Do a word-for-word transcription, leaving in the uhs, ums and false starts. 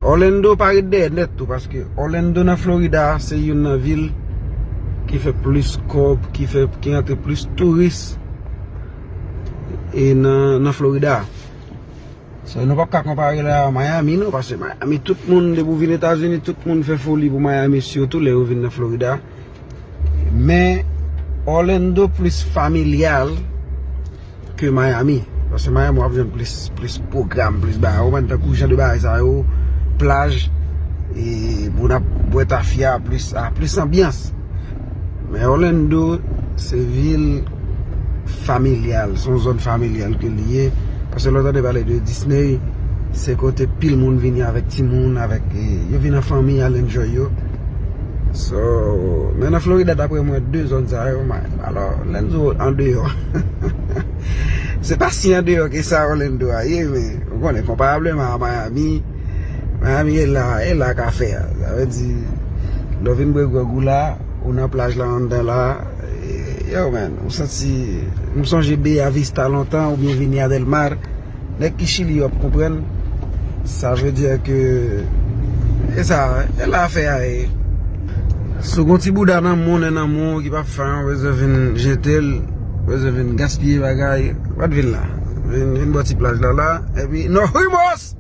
Orlando pa ret dèyè nèt tou, paske Orlando nan Florida se youn nan vil ki fè plis kòb, ki fè, ki antre plis touris e nan, nan Florida. So, nou p ap ka konpare la a Miami, non, paske Miami, tout moun, depi w vin Etazini, tout moun fè foli pou Miami, sitou lè yo vin nan Florida. Men, Orlando plis familyal ke Miami. Paske Miami, w ap jwenn plis, plis pwogram, plis bagay. Ou konprann, tankou jan de bagay sa yo, plaj, e moun ap bwè tafya, plis, a, plis anbyans. Men Orlando, se vil familyal, se yon zòn familyal ke li ye. Paske lè w tande pale de Disney, se kote pil moun vini avèk timoun, avèk, e, yo vin an fanmi, al enjoy yo. So, men nan Florida, dapre mwen, de zòn sa yo, ma-, alò, Orlando andeyò. Se pa si andeyò ke sa Orlando a ye, men, ou konnen, konparableman a Miami, Miami, e la, e la k afè a. Sa vle di, lè w vin bwè gwòg ou la, ou nan plaj la, anndan la, e, yo, man, ou santi, m sonje Bella Vista lontan, oubyen Viña del Mar, nèg ki Chili yo ap konprann. Sa vle di ke, e sa, e la afè a ye. Si w gon ti bouda nan men w, nan men w, ki p ap fè anyen, w bezwen vin jete l, w bezwen vin gaspiye bagay, pa t vin la. Vin, vin bò ti plaj la la, epi, nos fuimos!